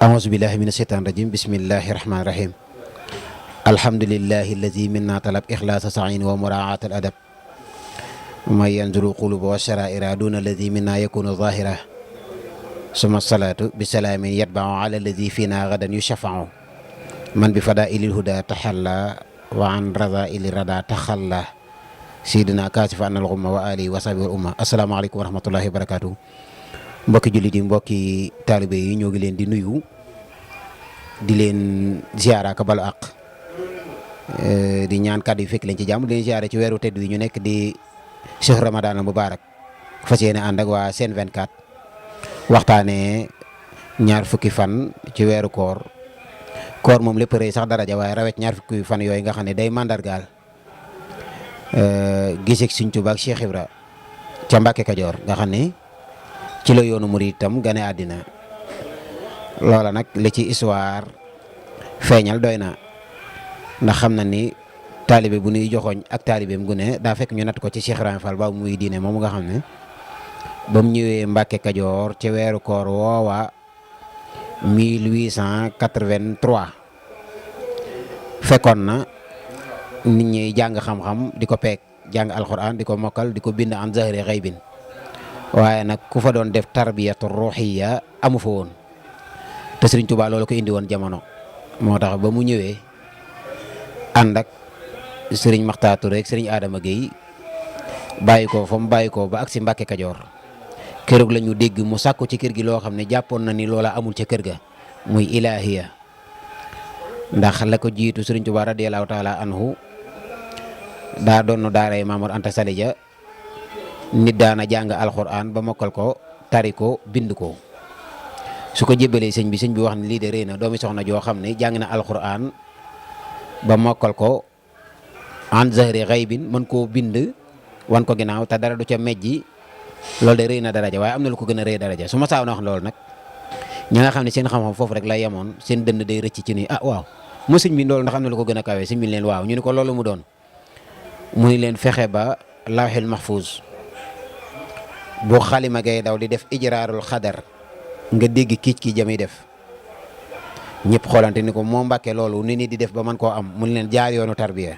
أعوذ بالله من الشيطان الرجيم بسم الله الرحمن الرحيم الحمد لله الذي منا طلب إخلاص سعين ومراعاة الأدب وما ينزل قلوب والشرائر دون الذي منا يكون ظاهرة ثم الصلاة بسلام يتبع على الذي فينا غدا يشفع من بفضائل الهدى تحلى وعن رذائل الردى تخلى سيدنا كاشف عن الغمة وآله وصحبه الأمة السلام عليكم ورحمة الله وبركاته mbokki jullit yi mbokki taalibe yi ñoo ngi leen di nuyu di leen ziara ka balu àq di ñaan kàddu yi fekk leen ci jàmm di leen ziara ci weeru tedd wi ñu nekk di Cheikh Ramadan al Mubarak fas yéene ànd ak waa Sen 24 waxtaanee ñaar fukki fan ci weeru koor moom lépp rëy sax daraja waaye rawet ñaar fukki fan yooyu nga xam ne day mandargaal gisek Sëriñ Tuubaa ak Cheikh Ibra ca Mbàkke Kajoor nga xam ne ci la yoonu murid itam gane àddina loola nag li ci histoire feeñal doy na ndax xam na ni taalibe bu nuy joxoñ ak taalibeem gu ne daa fekk ñu natt ko ci Cheikh Ibrahima Fall ba muy diine moom nga xam ne ba mu ñëwee Mbàkke Kajoor ci weeru koor woowa 1883 fekkoon na nit ñi jàng xam-xam di ko peeg jàng alxuraan di ko mokkal di ko bind an zahri xaybin waaye nag ku fa doon def tarbiyatu ruhiya amu fa woon te Sëriñ Tuubaa loolu ko indi woon jamono moo tax ba mu ñëwee ànd ak Sëriñ Maxtaar Ture rek Sëriñ Adama Gueye bàyyi ko fa mu bàyyi ko ba agsi Mbàkke Kajoor keroog la ñu dégg mu sàkku ci kër gi loo xam ne jàppoon na ni loola amul ca kër ga muy ilaahiya ndax la ko jiitu Sëriñ Tuubaa radiyallaahu taala anhu daa doon daaray Maamor Anta Sali Ja nit daana jàng alxuraan ba mokkal ko tari ko bind ko su ko jébbalee sëñ bi wax ne lii de rëy na doomi soxna joo xam ne jàng na alxuraan ba mokkal ko an zahri xaybin mën koo bind wan ko ginnaaw te dara du ca mejji loolu de rëy na daraja waaye am na lu ko gën a rëy daraja su ma saaw na wax loolu nag ñi nga xam ne seen xam-xam foofu rek la yemoon seen dënn day rëcc ci ni waaw mu sëñ bi loolu ndax am na lu ko gën a kawe sëñ bi leen waaw ñu ni ko loolu mu doon mu ni leen fexe ba lawhil mahfuz bu xalima gay daw di def ijraarul xadar nga dégg kiic ki jami def ñëpp xoolante ni ko moo Mbàkke loolu ni di def ba man koo am mun leen jaar yoonu tarbiya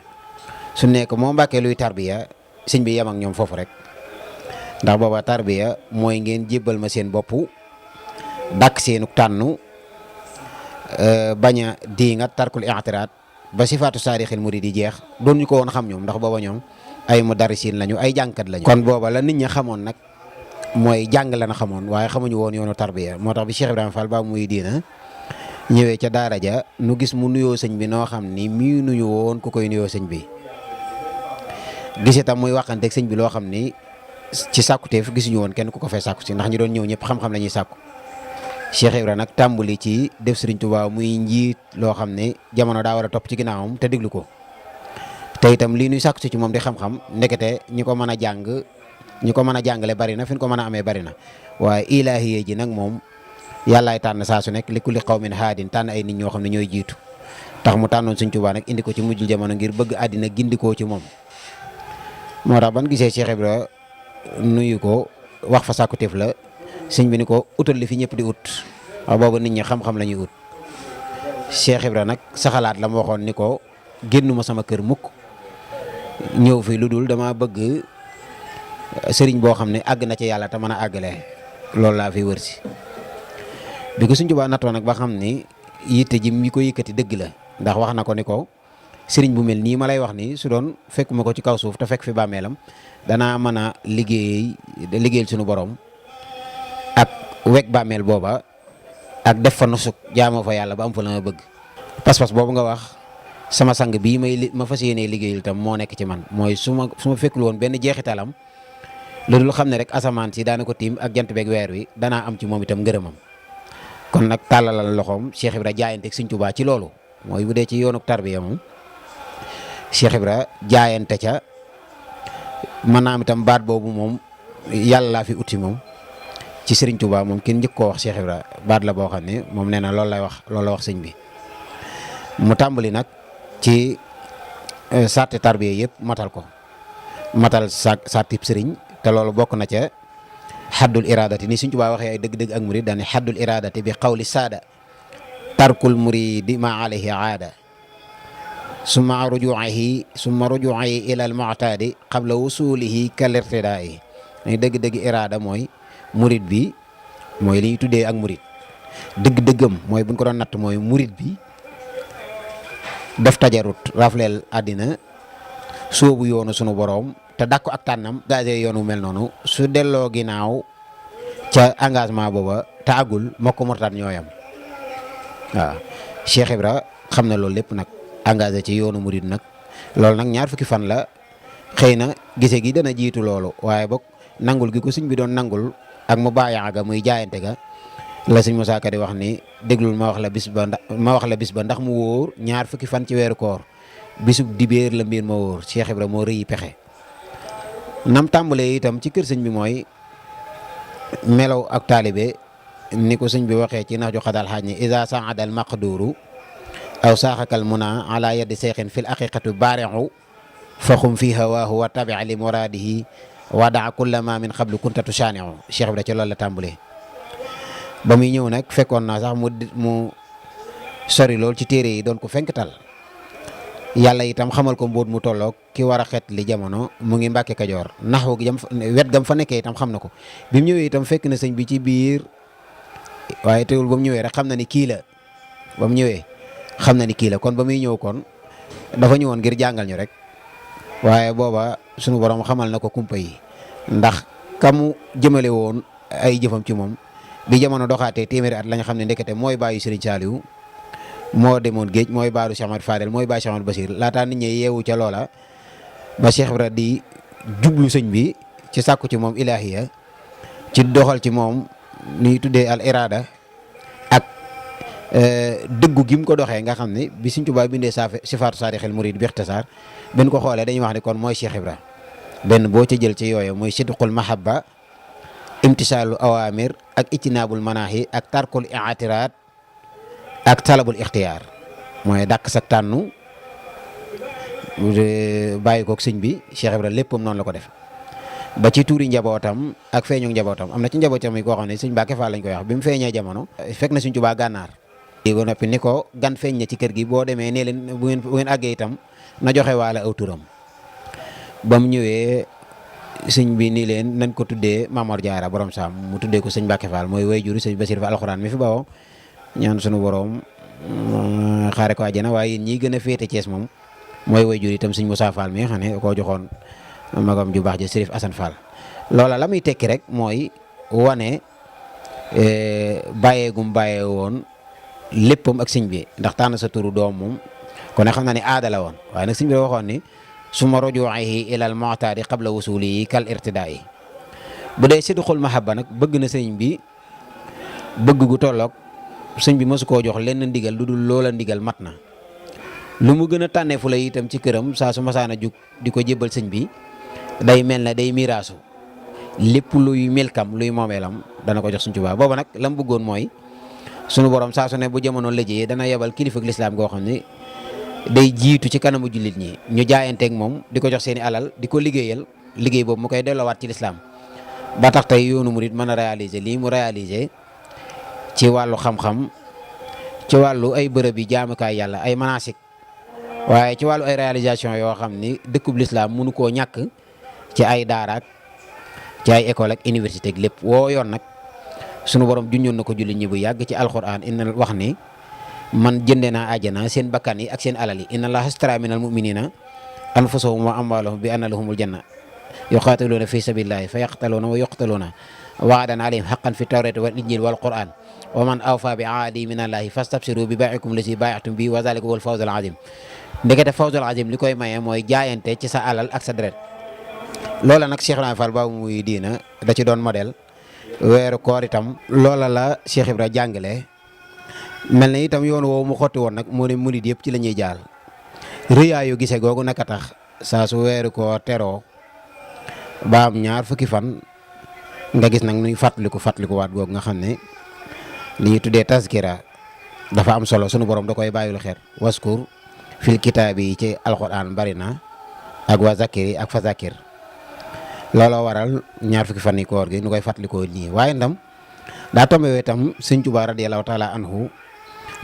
su nekk moo Mbàkke luy tarbiya sëñ bi yem ak ñoom foofu rek ndax booba tarbiya mooy ngeen jébbal ma seen bopp dàkk seenuk tànnu bañ a diingat tarkul i'tiraat ba sifaatu saarixil murid di jeex doon ñu ko woon xam ñoom ndax booba ñoom ay mudarrisiin lañu ay jàngkat lañu kon booba la nit ñi xamoon nag mooy jàng la na xamoon waaye xamuñu woon yoonu tarbiya moo tax bi Cheikh Ibrahima Fall ba muy diina ñëwee ca daara ja nu gis mu nuyoo sëñ bi noo xam ni mii nuyu woon ku koy nuyoo sëñ bi gis itam muy waxanteeg sëñ bi loo xam ni ci sàkkuteef gisuñu woon kenn ku ko fay sàkku si ndax ñu doon ñëw ñëpp xam-xam la ñuy sàkku Cheikh Ibrahima nag tàmbali ci def Sëriñ Tuubaa muy njiit loo xam ne jamono daa war a topp ci ginnaawam te déglu ko te itam lii nuy sàkku si ci moom di xam-xam ndekete ñi ko mën a jàng ñi ko mën a jàngale bari na fi ñu ko mën a amee bari na waaye ilaahiya ji nag moom yàllaay tànn saa su nekk li kulli qawmin haadin tànn ay nit ñoo xam ne ñooy jiitu tax mu tànnoon Sëriñ Tuubaa nag indi ko ci mujjul jamono ngir bëgg àddina gindikoo ci moom moo tax ban gisee Cheikh Ibra nuyu ko wax fa sàkkuteef la sëñ bi ni ko utal li fi ñëpp di ut waaw boobu nit ñi xam-xam la ñuy ut Cheikh Ibra nag saxalaat la ma waxoon ni ko génnuma sama kër mukk ñëw fi lu dul dama bëgg sëriñ boo xam ne àgg na ci yàlla te mën a àggale loolu laa fi wër si bi ko Sëriñ Tuubaa nattoo nag ba xam ni yitte ji mi ko yëkkati dëgg la ndax wax na ko ni ko sëriñ bu mel nii ma lay wax nii su doon fekkuma ko ci kaw suuf te fekk fi bàmmeelam danaa mën a liggéeyal suñu borom ak wekk bàmmeel booba ak def fa nusuk jaamoo fa yàlla ba am fa la ma bëgg pas-pas boobu nga wax sama sang bii ma fas yéenee liggéeyal itam moo nekk ci man mooy su ma fekkul woon benn jeexitalam loolu xam ne rek asamaan si daana ko tiim ak jant beeg weer wi danaa am ci moom itam ngërëmam kon nag tàllalal loxoom Cheikh Ibra jaayanteeg Sëriñ Tuubaa ci loolu mooy bu dee ci yoonu tarbiya moom Cheikh Ibra jaayante ca mën naa am itam baat boobu moom yàlla laa fi uti moom ci Sëriñ Tuubaa moom kenn njëkk koo wax Cheikh Ibra baat la boo xam ne moom nee na loolu la wax sëñ bi mu tàmbali nag ci sarti tarbiya yëpp matal ko matal sartib sëriñ te loolu bokk na ca xaddul iradati ni Sëriñ Tuubaa waxee ay dëgg-dëgg ak murid daane xaddul iradati bi xawli saada tarkul muridi ma alayhi aada summa rujuihi ila al mu'tadi qabla wusulihi kal irtidaa'i dëgg-dëgg iraada mooy murid bi mooy li ñuy tuddee ak murid dëgg-dëggam mooy buñ ko doon natt mooy murid bi def tajarut rafleel àddina soobu yoonu sunu boroom te dàkku ak tànnam gazé yoonu mel noonu su delloo ginnaaw ca engagement booba te àggul moo ko murtaat ñooyam waaw Cheikh Ibra xam na loolu lépp nag engagé ci yoonu murid nag loolu nag ñaar fukki fan la xëy na gise gi dana jiitu loolu waaye boog nangul gi ko sëñ bi doon nangul ak mu bàyyaa ga muy jaayante ga la sëñ Musaa Ka di wax ni déglul ma wax la bis ba ndax mu wóor ñaar fukki fan ci weeru koor bisub dibéer la mbir ma wóor Cheikh Ibra moo rëyi pexe nam tàmbalee itam ci kër sëñ bi mooy melaw ak taalibe ni ko sëñ bi waxee ci nax ju xadal xaaj ni isa saadal maqduru aw saaxakal muna ala yaddi seexin fil aqiqatu baarixu faxum fi hawaahu wa tabi li muraadihi wadaa kulla ma min xablu kunta tusaaniu Cheikh Ibra ci loolu la tàmbalee ba muy ñëw nag fekkoon naa sax mu sori lool ci téere yi doon ko fenktal yàlla itam xamal ko mbóot mu tolloog ki war a xet li jamono mu ngi Mbàkke Kajoor naxu gi wet gam fa nekkee itam xam na ko bi mu ñëwee itam fekk na sëñ bi ci biir waaye teewul ba mu ñëwee rek xam na ni kii la ba mu ñëwee xam na ni kii la kon ba muy ñëw kon dafa ñëwoon ngir jàngal ñu rek waaye booba sunu borom xamal na ko kumpa yi ndax kamu jëmale woon ay jëfam ci moom bi jamono doxaatee téeméeri at la nga xam ne ndekete mooy bàyyi Serigne Saliou moo demoon géej mooy baaru Cheikh Ahmad Fadel mooy bàyyi Cheikh Ahmad Basir laataa nit ñi yeewu ca loola ba Cheikh Ibra di jublu sëñ bi ci sàkku ci moom ilaahiya ci doxal ci moom ni tuddee al irada ak dëggu gi mu ko doxee nga xam ne bi Sëñ Tuubaa bindee sifaatu saadixil murid bi ixtisaar benn ko xoolee dañuy wax ne kon mooy Cheikh Ibra benn boo ca jël ci yooyu mooy sidqul mahabba imtisaalu awamir ak ijtinaabul manaahi ak tarkul i'tiraad ak talabul ixtiyaar mooy dàkk sa tànnu bàyyi koog sëñ bi Cheikh Ibra léppam noonu la ko def ba ci tuuri njabootam ak feeñu njabootam am na ci njabootam yi koo xam ne sëñ Mbàkke Faal lañ koy wax bi mu feeñee jamono fekk na Sëñ Tuubaa gànnaar ba noppi ni ko gan feeñ na ci kër gi boo demee nee leen bu ngeen àggee itam na joxe waala aw turam ba mu ñëwee sëñ bi nii leen nañ ko tuddee Mamor Jaara borom saam mu tuddee ko sëñ Mbàkke Faal mooy way juri sëñ Basiir Faal alxuraan mi fi bawoo ñaan sunu borom xaare ko àjjana waaye yéen ñi gën a féete Cees moom mooy way juri itam sëñ Musaa Faal mi nga xam ne koo joxoon magam ju baax ja Sërif Asan Faal loola la muy tekki rek mooy wane bàyyeegum bàyyee woon léppam ak sëñ bi ndax tànn sa turu doom moom kon ne xam na ne aada la woon waaye nag sëñ bi waxoon ni suma rujuihi ilal mu'tadi qabla wusulihi kal irtidaa'i bu dee sidqul mahabba nag bëgg na sëñ bi bëgg gu tolloog sëñ bi mosu koo jox lenn ndigal lu dul loola ndigal mat na lu mu gën a tànnee fu la itam ci këram saa su masaana jug di ko jébbal sëñ bi day mel ne day miraasu lépp luy milkam luy moomeelam dana ko jox Sëñ Tuubaa booba nag la mu bëggoon mooy sunu borom saa su ne bu jamono lëjee dana yebal kilifa ak lislaam goo xam ne day jiitu ci kanamu jullit ñi ñu jaayanteeg moom di ko jox seeni alal di ko liggéeyal liggéey boobu mu koy delloowaat ci lislaam ba tax tey yoonu murit mën a réaliser lii mu réaliser ci wàllu xam-xam ci wàllu ay bërëb yi jaamukaay yàlla ay manasik waaye ci wàllu ay réalisation yoo xam ni dëkkub lislaam mënu koo ñàkk ci ay daaraak ci ay école ak université ak lépp woo yoon nag sunu borom junjoon na ko jullit ñi bu yàgg ci alquran inna wax ni man jënde naa àjjana seen bakkan yi ak seen alal yi inna allaha astara minal muminina anfusahum wa amwalahum bi anna lahumul janna yuqaatiluuna fi sabilillahi fa yaqtaluuna wa yuqtaluuna waadan alayhim haqqan fi tawrati wal injil wal quran wa man awfa bi aadi min allahi fastabsiru bi baa'ikum lasi baaya'tum bi wa zalika wal fawzul azim ndekete fawzul azim li koy maye mooy jaayante ci sa alal ak sa deret loola nag Cheikh Ibrahima Fall baabu muy diina da ci doon modèle weeru koor itam loola la Cheikh Ibra jàngale mel na itam yoon woowu mu xotti woon nag moo ne murid yëpp ci la ñuy jaal rëyaayu gise googu naka tax saa su weeru koor teroo ba am ñaar fukki fan nga gis nag nuy fàttaliku waat googu nga xam ne li ñuy tuddee taskira dafa am solo sunu borom da koy bàyyilu xeer waskur fil kitaab yi ci alquran bari na ak wa zakiri ak fa zakir looloo waral ñaar fukki fan yi koor gi nu koy fàttalikoo nii waaye ndam daa tombe itam Sëñ Tuubaa radiyallaahu taala anhu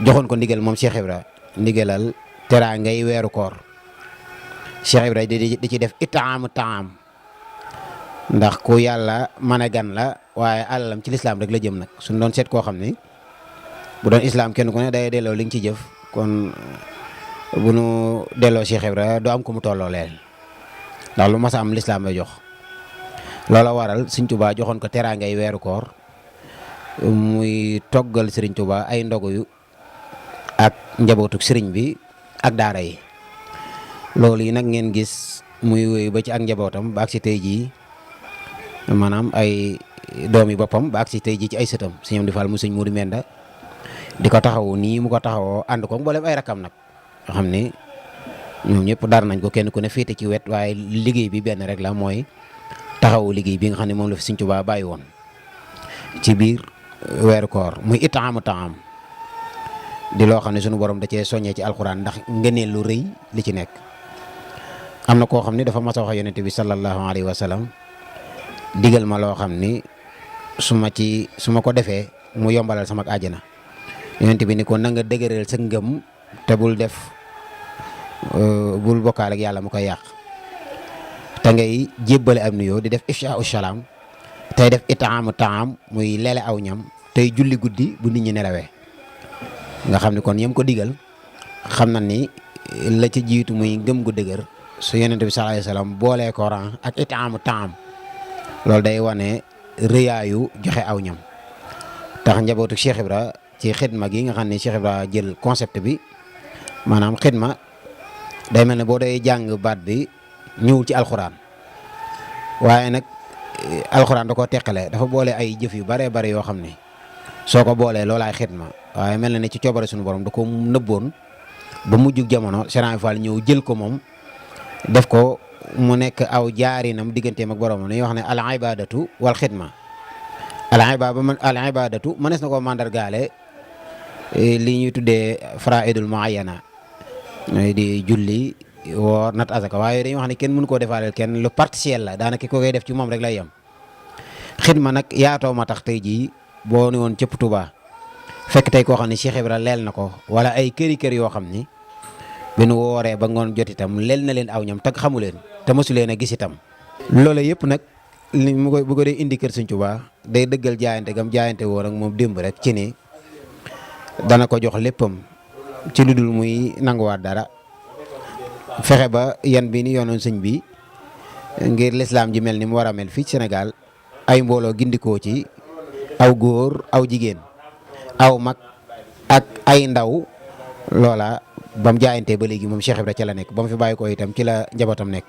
joxoon ko ndigal moom Cheikh Ibra ndigalal teraa ngay weeru koor Cheikh Ibra di ci def itaamu taam ndax ku yàlla mën a gan la waaye alalam ci lislaam rek la jëm nag suñ doon seet koo xam ni bu doon islam kenn ku ne day delloo li nga ci jëf kon bu nu delloo Cheikh Ibra doo am ko mu tolloo leel ndax lu mas a am lislaam lay jox loola waral Sëriñ Tuubaa joxoon ko teraangay weeru koor muy toggal Sëriñ Tuubaa ay ndogu yu ak njabootuk sëriñ bi ak daara yi loolu yi nag ngeen gis muy wéy ba ci ak njabootam ba ak si tey jii maanaam ay doomi boppam ba ak si tey jii ci ay sëtam Sëriñ Amdi Fall mu Sëriñ Moodu Menda di ko taxawu nii mu ko taxawoo ànd ko mboolem ay rakam nag nga xam ni ñoom ñëpp dar nañ ko kenn ku ne féete ci wet waaye liggéey bi benn rek la mooy taxawu liggéey bi nga xam ne moom la fi Sëriñ Tuubaa bàyyi woon ci biir weeru koor muy itaamu taam di loo xam ne sunu borom da cee soññee ci alxuraan ndax ngëneel lu rëy li ci nekk. am na koo xam ne dafa mas a wax yonent bi sallallahu alayhi wa sallam digal ma loo xam ni su ma ko defee mu yombalal sama àjjana yonent bi ni ko na nga dëgëral sa ngëm te bul bokkaale ak yàlla mu koy yàq te ngay jébbale am nuyoo di def ifshaa'u salaam tey def itaamu taam muy leele aw ñam tey julli guddi bu nit ñi nelawee nga xam ne kon yam ko digal xam na ni la ci jiitu muy ngëm gu dëgër su yonent bi sallallahu alayhi wasallam boolee Coran ak itaamu taam loolu day wane rëyaayu joxe aw ñam tax njabootu Cheikh Ibra ci xidma gi nga xam ne Cheikh Ibra jël concept bi maanaam xidma day mel ne boo day jàng baat bi ñëwul ci alxuraan waaye nag alxuraan da koo teqale dafa boole ay jëf yu bare bare yoo xam ne soo ko boolee loolaay xidma waaye mel na ne ci coobare suñu borom da ko nëbboon ba mujjug jamono Serigne Fall ñëw jël ko moom def ko mu nekk aw jaarinam digganteem ak boromam dañuy wax ne al ibadatu wal xidma al ibadatu mënees na koo mandargaale li ñuy tuddee faraidul muayyana di julli woor nat azaka waaye dañuy wax ne kenn mënu koo defaaleel kenn lu partiel la daanaka ko koy def ci moom rek lay yem xidma nag yaatoo ma tax tey jii boo ne woon cëpp Tuubaa fekk tey koo xam ne Cheikh Ibra leel na ko wala ay kër yoo xam ni bi nu wooree ba ngoon jot itam leel na leen aw ñam tag xamu leen te mosu leen a gis itam loola yëpp nag li mu koy bu ko dee indi kër Sëriñ Tuubaa day dëggal jaayante gam jaayante woon ak moom démb rek ci ni dana ko jox léppam ci lu dul muy nanguwaat dara fexe ba yan bi ni yoonoon sëñ bi ngir lislaam ji mel ni mu war a mel fii Sénégal ay mbooloo gindikoo ci aw góor aw jigéen aw mag ak ay ndaw loola ba mu jaayantee ba léegi moom Cheikh Ibra ca la nekk ba mu fi bàyyi ko itam ci la njabootam nekk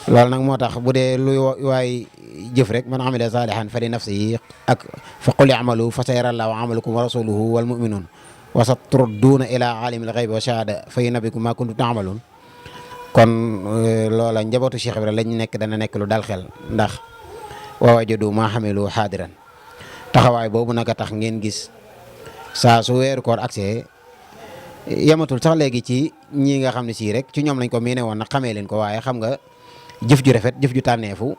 loolu nag moo tax bu dee luy waay jëf rek man amila salihan fa li nafsihi ak fa qul i'malu fa sayarallahu amalakum wa rasuluhu wal mu'minun wa saturduuna ila alimil ghaybi wa shahada fa yunabbi'ukum ma kuntum ta'malun kon loola njabootu Cheikh Ibra lañ nekk dana nekk lu dal xel ndax wa wajadu ma hamilu hadiran taxawaay boobu nag a tax ngeen gis saa su weeru koor accès yamatul sax léegi ci ñii nga xam ne sii rek ci ñoom lañ ko miine woon nag xamee leen ko waaye xam nga jëf ju rafet jëf ju tànneefu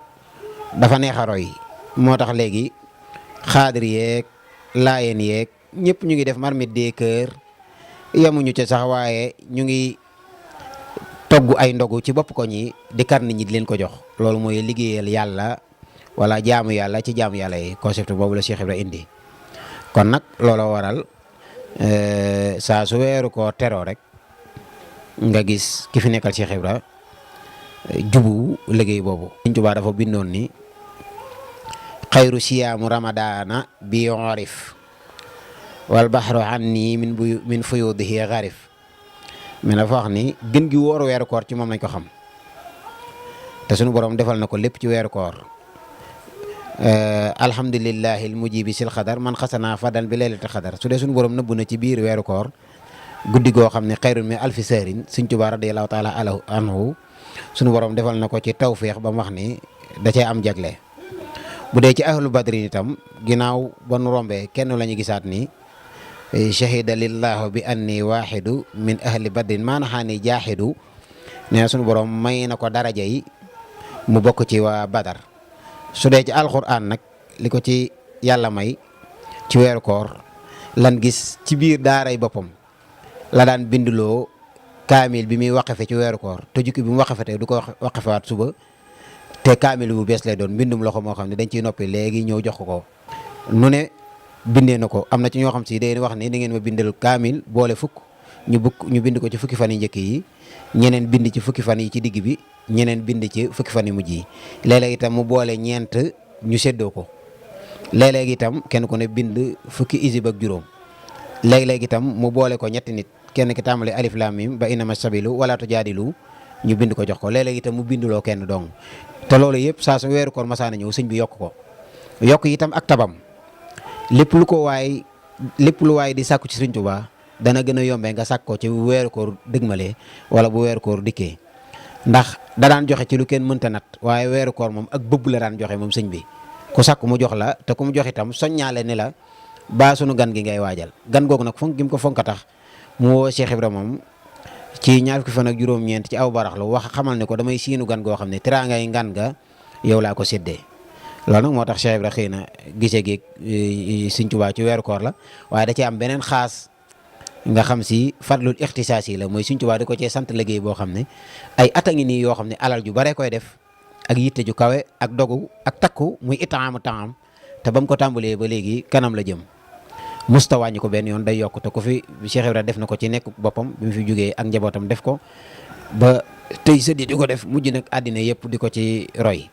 dafa neex a roy moo tax léegi xaadir yeeg laayeen yeeg ñëpp ñu ngi def marmite des cœurs yamuñu ca sax waaye ñu ngi togg ay ndogu ci bopp ko ñi di kar nit ñi di leen ko jox loolu mooy liggéeyal yàlla wala jaamu yàlla ci jaamu yàlla yi concept boobu la Cheikh Ibra indi kon nag looloo waral saa su weeru ko teroo rek nga gis ki fi nekkal Cheikh Ibra jubu liggéey boobu. Sëriñ Tuubaa dafa bindoon ni xayru siyaamu ramadana bi orif wal baxru anni min fuyudihi garif mais dafa wax ni gën gi wóoru weeru koor ci moom lañ ko xam te sunu borom defal na ko lépp ci weeru koor. alhamdulillahi almujibi sil xadar man xasana fadan bi leylati xadar su dee suñu borom nëbbu na ci biir weeru koor guddi goo xam ne xayrun min alfi sahrin Sëriñ Tuubaa radiyallahu taala anhu suñu borom defal na ko ci tawféex ba mu wax ni da cee am jagle bu dee ci ahlu badrin itam ginnaaw ba nu rombee kenn la ñu gisaat ni shahida lillahu bi anni waxidu min ahli badrin maanaxaani jaaxidu nee na suñu borom may na ko daraja yi mu bokk ci waa Badar su dee ci alxuraan nag li ko ci yàlla may ci weeru koor lan gis ci biir daaray boppam la daan binduloo kaamil bi muy waqafe ci weeru koor te jukki bi mu waqafe tey du ko waqafewaat suba te kaamil bu bees lay doon mbindum loxo moo xam ne dañ ciy noppi léegi ñëw jox ko nu ne bindee na ko. am na ci ñoo xam si day wax ni da ngeen ma bindal kaamil boole fukk ñu bind ko ci fukki fan yi njëkk yi, ñeneen bind ci fukki fan yi ci digg bi, ñeneen bind ci fukki fan yi mujj yi. léeg-léeg itam mu boole ñeent ñu séddoo ko. léeg-léeg itam kenn ku ne bind fukki isib ak juróom. léeg-léeg itam mu boole ko ñetti nit, kenn ki tàmbale alif lam mim ba innama sabilu wala tujaadilu ñu bind ko jox ko. léeg-léeg itam mu binduloo kenn dong. te loolu yëpp saa su weeru koor masaana ñëw sëñ bi yokk ko. yokk itam ak tabam lépp lu waay di sàkku ci Sëñ Tuubaa dana gën a yombee nga sàkk ko ci weeru koor dëgmalee wala bu weeru koor dikkee. ndax da daan joxe ci lu kenn mënta nat, waaye weeru koor moom ak bëbb la daan joxe moom sëñ bi. ku sàkk mu jox la, te ku mu jox itam soññaale ni la baa sunu gan gi ngay waajal. gan googu nag fonk gi mu ko fonk tax mu woo Cheikh Ibra moom ci ñaar fukki fan ak juróom-ñeent ci aw baraxlu wax xamal ne ko damay siinu gan goo xam ne teraangay ngan ga yow laa ko séddee. loolu nag moo tax Cheikh Ibra xëy na gisee gi Sëñ Tuubaa ci weeru koor la, waaye da ci am beneen xaas nga xam si fadlul ixtisaas yi la, mooy Sëñ Tuubaa di ko cee sant liggéey boo xam ne ay at a ngi nii yoo xam ne alal ju bare koy def ak yitte ju kawe ak dogu ak takku muy itaamu taam, te ba mu ko tàmbalee ba léegi kanam la jëm. musta wàññi ko benn yoon, day yokk. te ko fi Cheikh Ibra def na ko ci nekk boppam bi mu fi jógee ak njabootam def ko ba tey sëddi di ko def, mujj nag àddina yëpp di ko ci roy.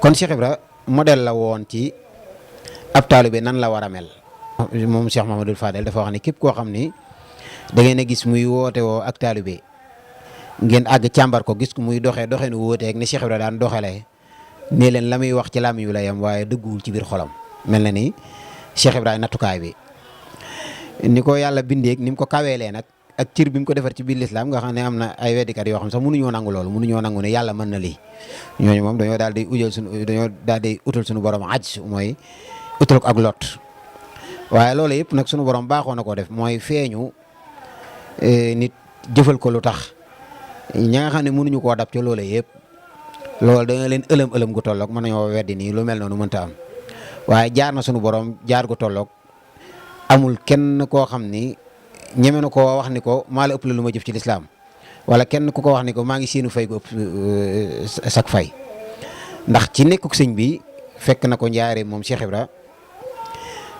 kon Cheikh Ibra modèle la woon ci ab taalibe nan la war a mel. moom Cheikh Mamadou Fadel dafa wax ne képp koo xam ni da ngeen a gis muy woote woo ak taalibe ngeen àgg càmbar ko gis ko muy doxee nu wóotee ak ni Cheikh Ibra daan doxalee, ne leen la muy wax ci làmmiñ wi la yam waaye dëgguwul ci biir xolam. mel na ni Cheikh Ibra nattukaay bi ni ko yàlla bindeeg ni mu ko kaweelee nag ak cër bi mu ko defar ci biir lislaam nga xam ne am na ay weddikat yoo xam sax mënuñoo nangu loolu, mënuñoo nangu ne yàlla mën na lii. ñooñu moom dañoo daal di utal suñu borom aj, mooy utal ko ak lot. waaye loolu yëpp nag suñu borom baaxoo na koo def, mooy feeñu nit jëfal ko lu tax ña nga xam ne mënuñu koo dab ca loolu yëpp loolu da nga leen ëlëm gu tolloog mën nañoo weddi nii lu mel noonu mënta am. waaye jaar na suñu borom jaar gu tolloog amul kenn koo xam ni ñeme na koo wax ni ko maa la ëpp la lu ma jëf ci lislaam, wala kenn ku ko wax ni ko maa ngi seenu fay gu ëpp sak fay. ndax ci nekkuk sëñ bi fekk na ko njaare moom Cheikh Ibra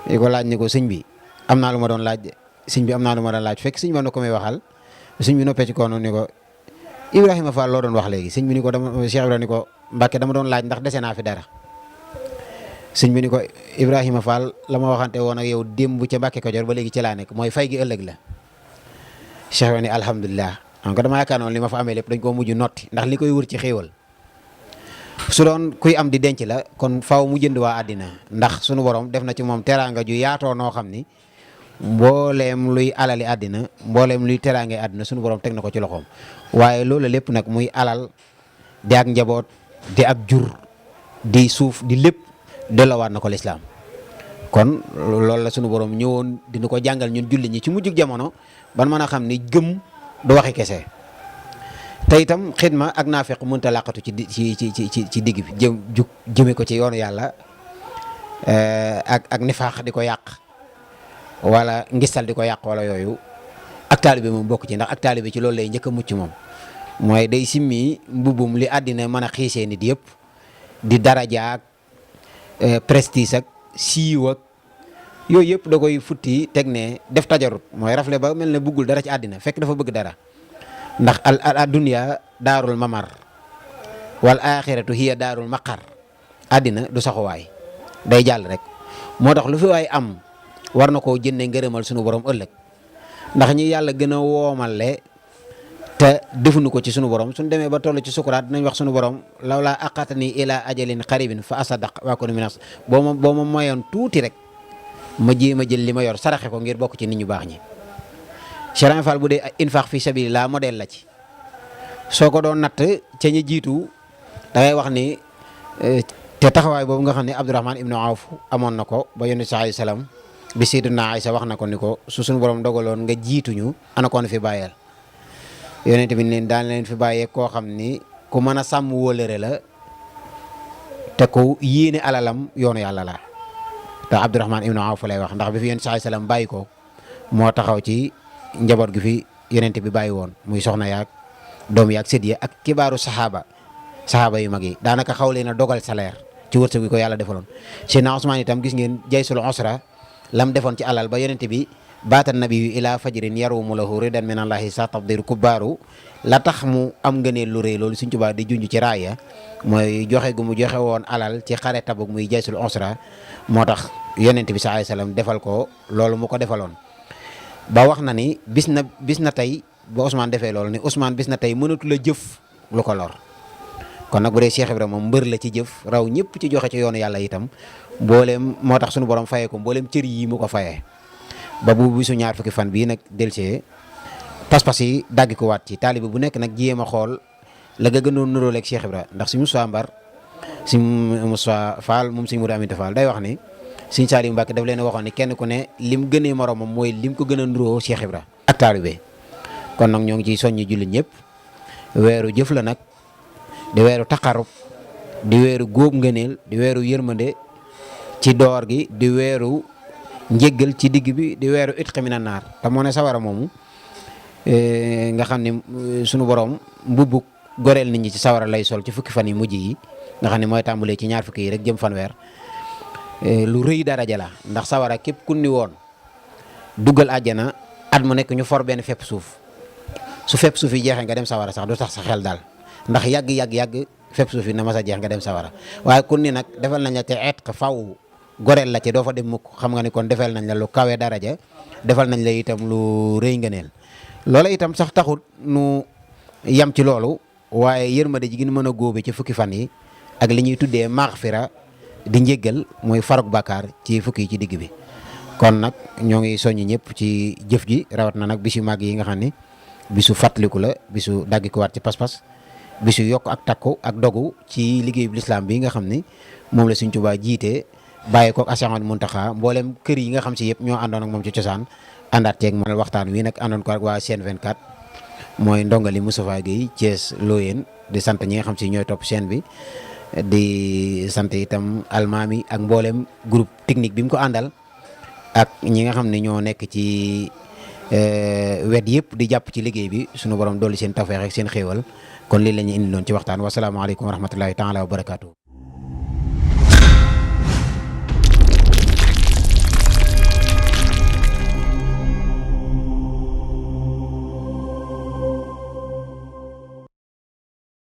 di ko laaj ni ko sëñ bi am naa lu ma doon laaj, sëñ bi am naa lu ma doon laaj, fekk sëñ bi am na ko may waxal. sëñ bi noppee ci koonu ni ko Ibrahima Fall loo doon wax léegi. sëñ bi ni ko Cheikh Ibra ni ko Mbàkke dama doon laaj ndax dese naa fi dara. sëñ bi ni ko Ibrahima Fall la ma waxante woon ak yow démb ca Mbàkke Kajoor ba léegi ci laa nekk, mooy fay gi ëllëg la. Cheikh Ibra ni alhamdulilah, donc dama yaakaar noonu li ma fa amee lépp dañ koo mujj notti, ndax li koy wër ci xéewal su doon kuy am di denc la kon faaw mu jënd waa àddina. ndax sunu borom def na ci moom teraanga ju yaatoo noo xam ni mbooleem luy alali àddina, mbooleem luy teraangay àddina sunu borom teg na ko ci loxoom. waaye loolu lépp nag muy alal di ak njaboot di ak jur di suuf di lépp delloowaat na ko lislaam. kon loolu la sunu borom ñëwoon dina ko jàngal ñun julli ñi ci mujjug jamono ban mën a xam ni gëm du waxi kese. te itam xidma ak naafeq mënta làqatu ci digg bi jëme ko ci yoonu yàlla ak nifaax di ko yàq wala ngistal di ko yàq wala yooyu. ak taalibe moom bokk ci, ndax ak taalibe ci loolu lay njëkk a mucc moom. mooy day simmi mbubum li àddina mën a xiisee nit yëpp di daraja ak prestige ak siiw ak yooyu yëpp da koy futti teg ne def tajarut, mooy rafle ba mel ne buggul dara ci àddina fekk dafa bëgg dara. ndax al dunya daarul mamar wal axiratu hiya daarul maqar. àddina du saxuwaay, day jàll rek. moo tax lu fi waay am war na koo jëndee ngërëmal sunu borom ëllëg. ndax ñi yàlla gën a woomale te defuñu ko ci sunu borom suñ demee ba toll ci sukuraat dinañ wax sunu borom lawlaa aqatani ila ajalin qaribin fa asadaq wa akun minas. boo ma mayoon tuuti rek ma jéem a jël li ma yor saraxe ko ngir bokk ci nit ñu baax ñi. Cheikh Fall bu dee infaq fi sabilillah modèle la ci. soo ko doon natt ca ñi jiitu da ngay wax ni te taxawaay boobu nga xam ne Abdourahman ibnu Awf amoon na ko ba yónni sa alayhi salaam bi Sayyiduna Aysa wax na ko ni ko su suñu borom dogaloon nga jiituñu ana ko na fi bàyyeel. yonent bi ne daan leen fi bàyyee koo xam ni ku mën a sàmm wóolëre la te ku yéene alalam yoonu yàlla la. te Abdurahmaan ibnu Awf lay wax ndax bi fi yonent sallallahu alayhi wasallam bàyyi ko moo taxaw ci njaboot gi fi yonent bi bàyyi woon muy soxna yaag doom yaag sët ya ak kibaaru saxaaba yu mag yi daanaka xaw leen a dogal salaire ci wërsëg bi ko yàlla defaloon. Seydina Usmaan itam gis ngeen jaysul usra lam defoon ci alal ba yonent bi baata nabi ila fajrin yarumu lahu ridan min allahi sa tabdir kubbaaru la tax mu am ngëneel lu rëy loolu Sëñ Tuubaa di junj ci raaya mooy joxe gu mu joxe woon alal ci xare Tabuk muy jaysul usra moo tax yonent bi sallallahu alayhi wasallam defal ko loolu mu ko defaloon. ba wax na ni bis na tey ba Ousmane defee loolu ni Ousmane bis na tey mënatu la jëf lu ko lor kon nag bu dee Cheikh Ibrahima moom mbër la ci jëf raw ñëpp ci joxe ci yoonu yàlla itam mbooleem moo tax sunu borom fayee ko mbooleem cër yi mu ko fayee. ba bu bisu ñaar fukki fan bii nag delsee pas-pas yi daggi ko waat ci taalibe bu nekk nag jéem a xool la nga gënoon nuróoleeg Cheikh Ibrahima ndax si Moussa Mbar si Moussa Fall moom si Mourou Aminta Fall day wax ni Sëñ Saliou Mbacke daf leen a waxoon ni kenn ku ne lim gënee moromam mooy lim ko gën a nuróo Cheikh Ibrahima ak taalibe kon nag ñoo ngi ciy soññi jullit ñëpp weeru jëf la nag di weeru taqarrub di weeru góob ngëneel di weeru yërmande ci door gi di weeru njéggal ci digg bi di weeru itqi mina naar te moo ne sawara moomu nga xam ne sunu borom mbubbuk goreel nit ñi ci sawara lay sol ci fukki fan yi mujj yi nga xam ne mooy tàmbalee ci ñaar fukki yi rek jëm fanweer lu rëy daraja la ndax sawara képp ku ni woon duggal àjjana at mu nekk ñu for benn fepp suuf su fepp suuf yi jeexee nga dem sawara sax du tax sa xel daal ndax yàgg fepp suuf yi na ma sa jeex nga dem sawara waaye kun ni nag defal nañ la te etq faw goreel la ci doo fa dem mukk xam nga ni kon defal nañ la lu kawe daraja defal nañ la itam lu rëy ngëneel loola itam sax taxut nu yam ci loolu waaye yërmande ji gën mën a góobe ci fukki fan yi ak li ñuy tuddee maghfira di njéggal mooy faruk bàkkaar ci fukki yi ci digg bi kon nag ñoo ngi soññi ñëpp ci jëf ji rawat na nag bisu màgg yi nga xam ne bisu fàttaliku la bisu daggi ko waat ci pas-pas bisu yokk ak takku ak dogu ci liggéey bu lislaam bi nga xam ni moom la Sëñ Tuubaa jiite bàyyi ko ak Cheikh Ahmadou Mountakha mboolem kër yi nga xam si yëpp ñoo àndoon ak moom ci cosaan àndaat ceeg man waxtaan wi nag àndoon ko ak waa chaîne 24 mooy ndongali Moustapha Guèye Thiès Loyenne di sant ñi nga xam si ñooy topp chaîne bi di sant itam almaami ak mboolem groupe technique bi mu ko àndal ak ñi nga xam ne ñoo nekk ci wet yëpp di jàpp ci liggéey bi sunu borom dolli seen tawfeex ak seen xéewal kon lii la ñu indi loon ci waxtaan wasalaamaaleykum wa rahmatullahi taala wa barakaatu.